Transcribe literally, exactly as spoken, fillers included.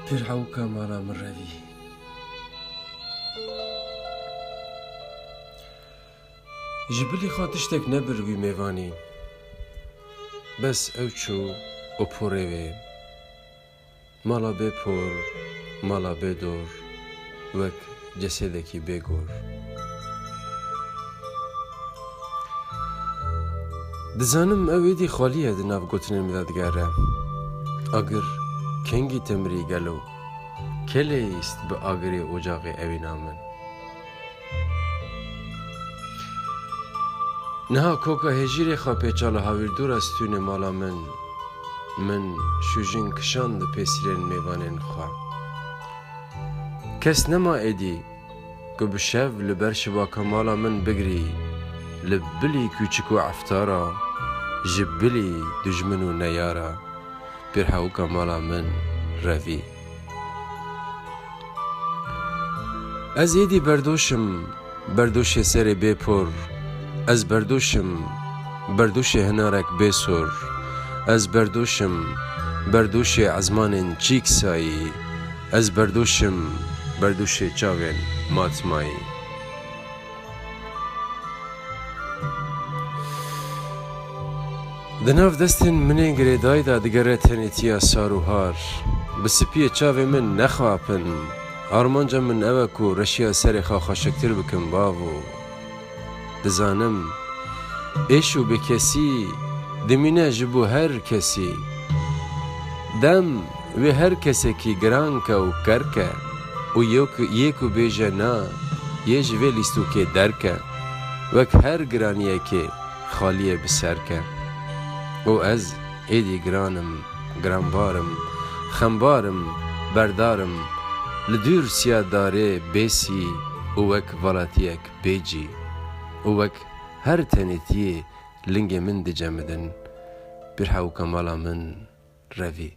Pêrhewka mala min revî. Ji bilî xwe tiştek nebir wî mêvanî. Bes ew çû û porê wê. Mala bê por, mala bê dor, wek cesedekî bê gor. Dizanim ew êdî xalî ye di nav gotinên min de digere. Agir kengî te mirî gelo? Kê lê îst bi agirê ocaxê ewîna min? Niha koka hêjîrê xwe pêçala hawîrdora stûnê mala min, min şûjin kişand di pêsirên mêvanên xwe. Kes nema êdî ku bi şev li ber şibaka mala min bigirî, li bilî kûçik û eftara, ji bilî dijmin û neyara, pêrhewka mala min revî. Ez êdî berdoş im, berdoşê serê bê por, ez berdoş im, berdoşê hinarek bê sor, ez berdoş im, berdoşê ezmanên çîk sayî, ez berdoş im, berdoşê çavên matmayî. Di nav destên min ên girêdayî de digere tenêtiya sar û har. Bi sipiyê çavê min nexapin. Armanca min ew e ku reşiya serê xwe xweşiktir bikim, bavo. Dizanim, êş û bêkesî dimîne ji bo her kesî. Dem wê her kesekî giran ke û ker ke û yê ku, yê ku bêje na, yê ji vê lîstokê derke, wek her giraniyekê xaliyê bi ser ke. Û ez êdî giran im, giranbar im, xembar im, berdar im, li dûr siya darê bêsî û wek valatiyek bêcî û wek her tenêtiyê lingê min dicemidin, pêrhewka mala min revî.